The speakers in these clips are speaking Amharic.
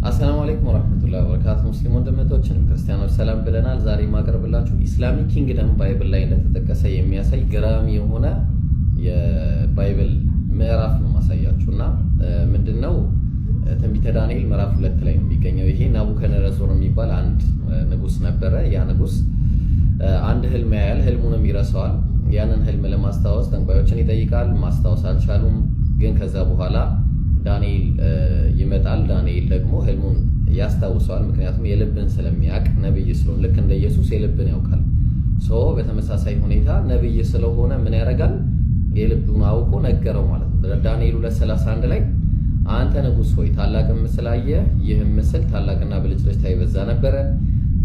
አሰላሙ አለይኩም ወራህመቱላሂ ወበረካቱ። ሙስሊም ወንድሞቻችንም ክርስቲያኖች ሰላም ብለናል። ዛሬ የማቀርብላችሁ Islamic kingdom Bible ላይ እንደተጠቀሰ የሚያሳይ ገራሚ የሆነ የ Bible ምዕራፍ ነው ማሳያችሁ። እና ምንድነው? ትንቢተ ዳንኤል ምዕራፍ 2 ላይ ነው የሚገኘው። ይሄ ናቡከደነጾር የሚባል አንድ ንጉስ ነበረ። ያ ንጉስ አንድ ህልም ያያል፣ ህልሙንም ይረሳዋል። ያንን ህልም ለማስታወስ ጠንቋዮችን ይጠይቃል። ማስታወስ አልቻሉም። ግን ከዛ በኋላ ዳንኤል ይመጣል። ዳንኤል ደግሞ ህልሙን ያስታውሰዋል። ምክንያቱም የልብን ስለሚያውቅ፣ ነብይ ስለሆነ፣ ልክ እንደ ኢየሱስ የልብን ያውቃል። So በተመሳሳይ ሁኔታ ነብይ ስለሆነ ምን ያደርጋል? የልቡን አውቆ ነገረው ማለት ነው። ዳንኤል 2:31 ላይ አንተ ንጉሥ ሆይ፣ ታላቅ ምስል አየህ። ይህም ምስል ታላቅና ብልጭልጭታ የበዛ ነበረ፣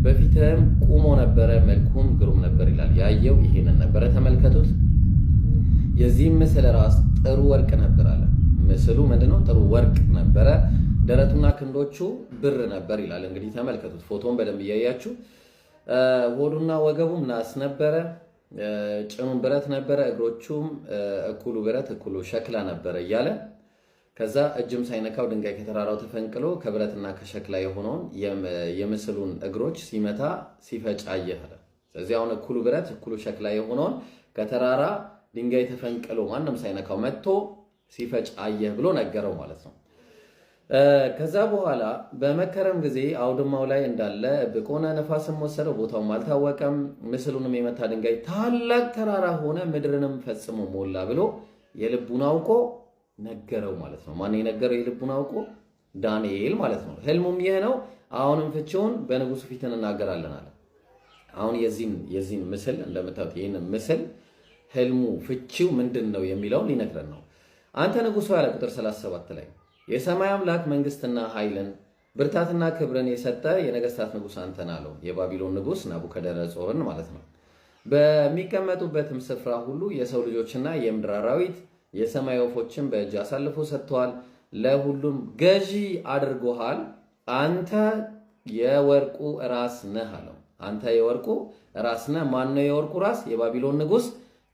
በፊትህም ቁሞ ነበረ፣ መልኩም ግሩም ነበር ይላል። ያየው ይሄንን ነበረ። ተመልከቱት። የዚህም ምስል ራስ ጥሩ ወርቅ ነበር አለ። ምስሉ ምንድነው? ጥሩ ወርቅ ነበረ። ደረቱና ክንዶቹ ብር ነበር ይላል። እንግዲህ ተመልከቱት፣ ፎቶን በደንብ እያያችሁ። ሆዱና ወገቡም ናስ ነበረ፣ ጭኑም ብረት ነበረ፣ እግሮቹም እኩሉ ብረት እኩሉ ሸክላ ነበረ እያለ፣ ከዛ እጅም ሳይነካው ድንጋይ ከተራራው ተፈንቅሎ ከብረትና ከሸክላ የሆነውን የምስሉን እግሮች ሲመታ ሲፈጭ አየህ አለ። ስለዚህ አሁን እኩሉ ብረት እኩሉ ሸክላ የሆነውን ከተራራ ድንጋይ ተፈንቅሎ ማንም ሳይነካው መጥቶ ሲፈጭ አየህ ብሎ ነገረው ማለት ነው። ከዛ በኋላ በመከረም ጊዜ አውድማው ላይ እንዳለ እብቅ ሆነ፣ ነፋስም ወሰደው፣ ቦታውም አልታወቀም። ምስሉንም የመታ ድንጋይ ታላቅ ተራራ ሆነ፣ ምድርንም ፈጽሞ ሞላ ብሎ የልቡን አውቆ ነገረው ማለት ነው። ማን የነገረው? የልቡን አውቆ ዳንኤል ማለት ነው። ህልሙም ይህ ነው። አሁንም ፍቺውን በንጉሱ ፊት እንናገራለን አለ። አሁን የዚህን ምስል እንደምታዩት ይህን ምስል ህልሙ ፍቺው ምንድን ነው የሚለውን ሊነግረን ነው። አንተ ንጉሥ ያለ ቁጥር 37 ላይ የሰማይ አምላክ መንግስትና ኃይልን ብርታትና ክብርን የሰጠ የነገስታት ንጉሥ አንተን አለው። የባቢሎን ንጉሥ ናቡከደነጾርን ማለት ነው። በሚቀመጡበትም ስፍራ ሁሉ የሰው ልጆችና የምድር አራዊት የሰማይ ወፎችን በእጅ አሳልፎ ሰጥተዋል። ለሁሉም ገዢ አድርጎሃል። አንተ የወርቁ ራስ ነህ አለው። አንተ የወርቁ ራስ ነህ። ማን ነው የወርቁ ራስ? የባቢሎን ንጉሥ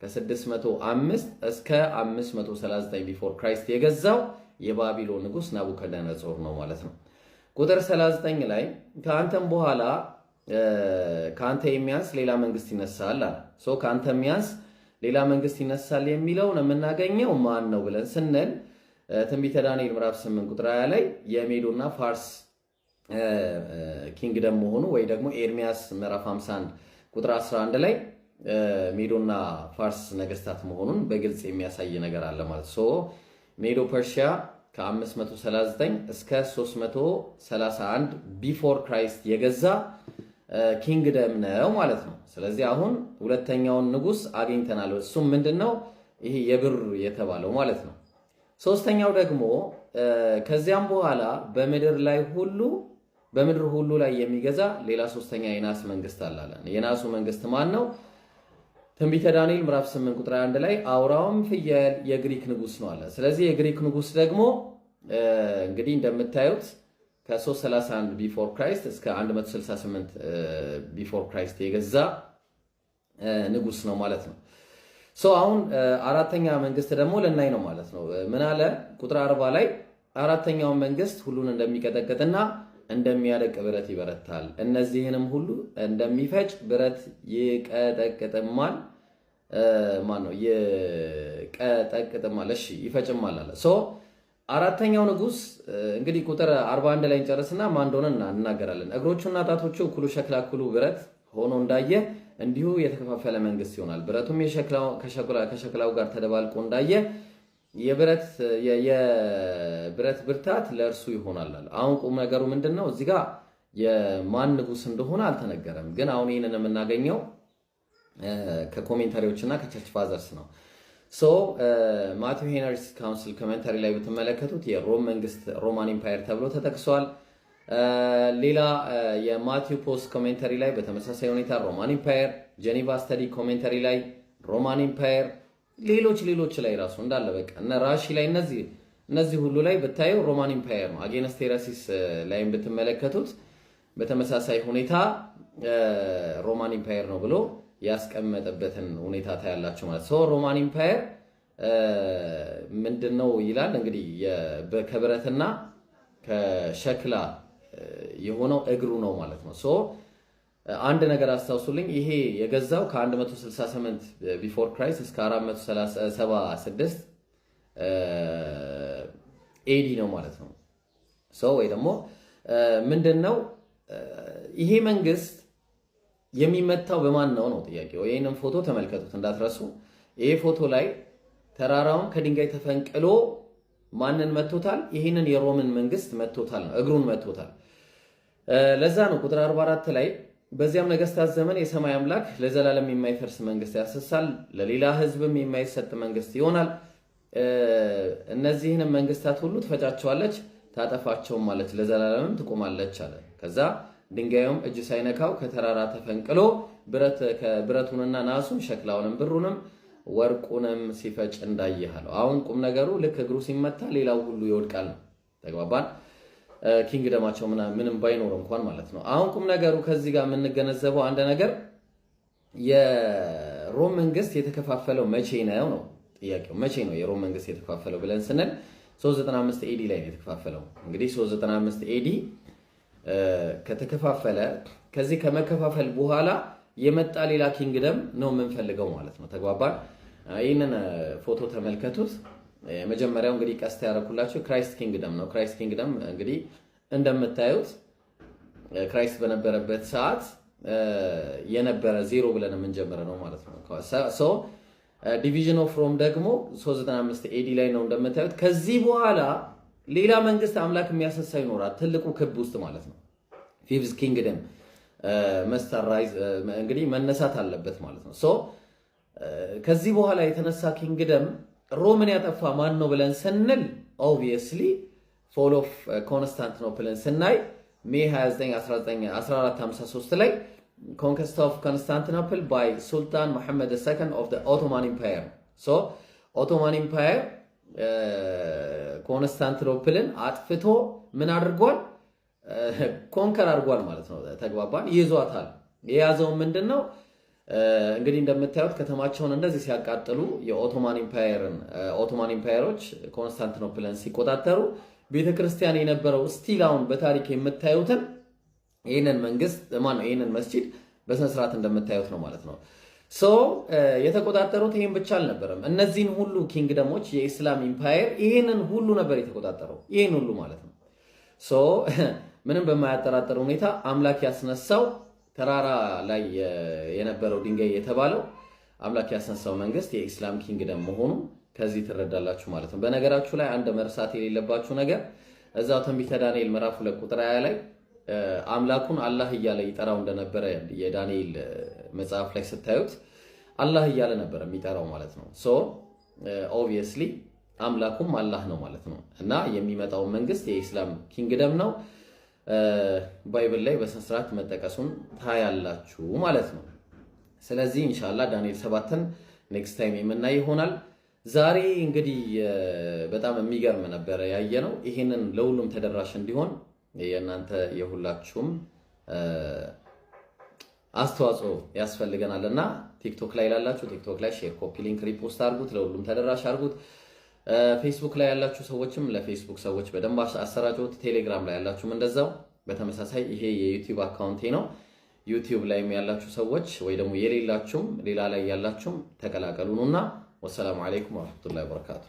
ከ605 እስከ 539 before Christ የገዛው የባቢሎን ንጉሥ ናቡከደነጾር ነው ማለት ነው። ቁጥር 39 ላይ ከአንተም በኋላ ከአንተ የሚያንስ ሌላ መንግስት ይነሳል አለ። So ከአንተ የሚያንስ ሌላ መንግስት ይነሳል የሚለውን የምናገኘው ማን ነው ብለን ስንል ትንቢተ ዳንኤል ምዕራፍ 8 ቁጥር 20 ላይ የሜዶና ፋርስ kingdom መሆኑ ወይ ደግሞ ኤርሚያስ ምዕራፍ 51 ቁጥር 11 ላይ ሜዶና ፋርስ ነገስታት መሆኑን በግልጽ የሚያሳይ ነገር አለ ማለት። So Medo Persia ከ539 እስከ 331 before Christ የገዛ kingdom ነው ማለት ነው። ስለዚህ አሁን ሁለተኛውን ንጉስ አግኝተናል። እሱም ምንድን ነው? ይሄ የብር የተባለው ማለት ነው። ሶስተኛው ደግሞ ከዚያም በኋላ በምድር ላይ ሁሉ በምድር ሁሉ ላይ የሚገዛ ሌላ ሶስተኛ የናስ መንግስት አለ አለ። የናሱ መንግስት ማን ነው? ትንቢተ ዳንኤል ምዕራፍ 8 ቁጥር 1 ላይ አውራውም ፍየል የግሪክ ንጉስ ነው አለ። ስለዚህ የግሪክ ንጉስ ደግሞ እንግዲህ እንደምታዩት ከ331 before Christ እስከ 168 before Christ የገዛ ንጉስ ነው ማለት ነው። So አሁን አራተኛ መንግስት ደግሞ ልናይ ነው ማለት ነው። ምን አለ? ቁጥር 40 ላይ አራተኛውን መንግስት ሁሉን እንደሚቀጠቅጥና እንደሚያደቅ ብረት ይበረታል፣ እነዚህንም ሁሉ እንደሚፈጭ ብረት ይቀጠቅጥማል። ማን ነው ይቀጠቅጥማል? እሺ፣ ይፈጭማል አለ። So አራተኛው ንጉስ እንግዲህ ቁጥር 41 ላይ እንጨርስና ማን እንደሆነ እናገራለን። እግሮቹና ጣቶቹ እኩሉ ሸክላ እኩሉ ብረት ሆኖ እንዳየ እንዲሁ የተከፋፈለ መንግስት ይሆናል። ብረቱም ከሸክላው ጋር ተደባልቆ እንዳየ የብረት ብርታት ለእርሱ ይሆናል አለ። አሁን ቁም ነገሩ ምንድን ነው? እዚህ ጋር የማን ንጉስ እንደሆነ አልተነገረም። ግን አሁን ይህንን የምናገኘው ከ commentary ዎች እና ከ church fathers ነው። So Matthew Henry's Council Commentary ላይ ብትመለከቱት የሮም መንግስት Roman Empire ተብሎ ተጠቅሷል። ሌላ የ Matthew Post commentary ላይ በተመሳሳይ ሁኔታ Roman Empire፣ Geneva Study Commentary ላይ Roman Empire፣ ሌሎች ሌሎች ላይ ራሱ እንዳለ በቃ እነ ራሺ ላይ እነዚህ ሁሉ ላይ ብታዩ Roman Empire ነው። Against Heresies ላይም ብትመለከቱት በተመሳሳይ ሁኔታ Roman Empire ነው ብሎ ያስቀመጠበትን ሁኔታ ታያላችሁ ማለት። So Roman Empire ምንድን ነው ይላል እንግዲህ ከብረትና ከሸክላ የሆነው እግሩ ነው ማለት ነው። So አንድ ነገር አስታውሱልኝ። ይሄ የገዛው ከ168 before Christ እስከ 476 AD ነው ማለት ነው። So ወይ ደግሞ ምንድን ነው ይሄ መንግስት የሚመታው በማን ነው ነው ጥያቄው። ይህንን ፎቶ ተመልከቱት እንዳትረሱ። ይሄ ፎቶ ላይ ተራራውን ከድንጋይ ተፈንቅሎ ማንን መቶታል? ይህንን የሮምን መንግስት መቶታል ነው፣ እግሩን መቶታል። ለዛ ነው ቁጥር 44 ላይ በዚያም ነገስታት ዘመን የሰማይ አምላክ ለዘላለም የማይፈርስ መንግስት ያስነሳል፣ ለሌላ ህዝብም የማይሰጥ መንግስት ይሆናል። እነዚህንም መንግስታት ሁሉ ትፈጫቸዋለች፣ ታጠፋቸውም አለች፣ ለዘላለምም ትቆማለች አለ። ከዛ ድንጋዩም እጅ ሳይነካው ከተራራ ተፈንቅሎ ብረቱንና ናሱን ሸክላውንም ብሩንም ወርቁንም ሲፈጭ እንዳየህ አለው። አሁን ቁም ነገሩ ልክ እግሩ ሲመታ ሌላው ሁሉ ይወድቃል ነው። ተግባባን? Kingdom ኣቸው ምንም ባይኖር እንኳን ማለት ነው። አሁን ቁም ነገሩ ከዚህ ጋር የምንገነዘበው አንድ ነገር የሮም መንግስት የተከፋፈለው መቼ ነው ነው ጥያቄው። መቼ ነው የሮም መንግስት የተከፋፈለው ብለን ስንል 395 AD ላይ ነው የተከፋፈለው። እንግዲህ 395 AD ከተከፋፈለ ከዚህ ከመከፋፈል በኋላ የመጣ ሌላ kingdom ነው የምንፈልገው ማለት ነው። ተግባባን? ይህንን ፎቶ ተመልከቱት። የመጀመሪያው እንግዲህ ቀስት ያደረኩላችሁ Christ kingdom ነው። Christ kingdom እንግዲህ እንደምታዩት Christ በነበረበት ሰዓት የነበረ ዜሮ ብለን የምንጀምረው ነው ማለት ነው። So division of Rome ደግሞ 395 AD ላይ ነው እንደምታዩት። ከዚህ በኋላ ሌላ መንግስት አምላክ የሚያስነሳ ይኖራል፣ ትልቁ ክብ ውስጥ ማለት ነው። Fifth kingdom must arise እንግዲህ መነሳት አለበት ማለት ነው። So ከዚህ በኋላ የተነሳ kingdom ሮምን ያጠፋ ማን ነው ብለን ስንል obviously fall of Constantinople ን ስናይ May 29 1453 ላይ conquest of Constantinople by Sultan Muhammad II of Ottoman Empire። So Ottoman Empire Constantinople ን አጥፍቶ ምን አድርጓል? Conquer አድርጓል ማለት ነው። ተግባባን። ይዟታል። የያዘው ምንድን ነው? እንግዲህ እንደምታዩት ከተማቸውን እንደዚህ ሲያቃጥሉ የ Ottoman Empire ን Ottoman Empire ኦች Constantinople ን ሲቆጣጠሩ ቤተክርስቲያን የነበረው still አሁን በታሪክ የምታዩትን ይህንን መንግስት ማነው ይህንን መስጂድ በስነስርዓት እንደምታዩት ነው ማለት ነው። So የተቆጣጠሩት ይህን ብቻ አልነበረም። እነዚህን ሁሉ kingdom ኦች የኢስላም empire ይህንን ሁሉ ነበር የተቆጣጠረው። ይህን ሁሉ ማለት ነው። So ምንም በማያጠራጥር ሁኔታ አምላክ ያስነሳው ተራራ ላይ የነበረው ድንጋይ የተባለው አምላክ ያስነሳው መንግስት የኢስላም kingdom መሆኑ ከዚህ ትረዳላችሁ ማለት ነው። በነገራችሁ ላይ አንድ መርሳት የሌለባችሁ ነገር እዛው ትንቢተ ዳንኤል ምዕራፍ 2 ቁጥር 20 ላይ አምላኩን አላህ እያለ ይጠራው እንደነበረ የዳንኤል መጽሐፍ ላይ ስታዩት አላህ እያለ ነበር የሚጠራው ማለት ነው። So obviously አምላኩም አላህ ነው ማለት ነው እና የሚመጣው መንግስት የኢስላም kingdom ነው። Bible ላይ በስነስርዓት መጠቀሱን ታያላችሁ ማለት ነው። ስለዚህ ኢንሻአላህ ዳንኤል 7ን next time የምናይ ይሆናል። ዛሬ እንግዲህ በጣም የሚገርም ነበረ ያየነው። ይሄንን ለሁሉም ተደራሽ እንዲሆን የእናንተ የሁላችሁም አስተዋጽኦ ያስፈልገናል እና ቲክቶክ ላይ ላላችሁ ቲክቶክ ላይ share፣ copy link፣ repost አድርጉት፣ ለሁሉም ተደራሽ አድርጉት። ፌስቡክ ላይ ያላችሁ ሰዎችም ለፌስቡክ ሰዎች በደንብ አሰራጩት። ቴሌግራም ላይ ያላችሁም እንደዛው በተመሳሳይ ይሄ የዩቲዩብ account ኤ ነው። ዩቲዩብ ላይም ያላችሁ ሰዎች ወይ ደግሞ የሌላችሁም ሌላ ላይ ያላችሁም ተቀላቀሉኑና ወሰላሙ አለይኩም ወረሕመቱላሂ ወበረካቱ።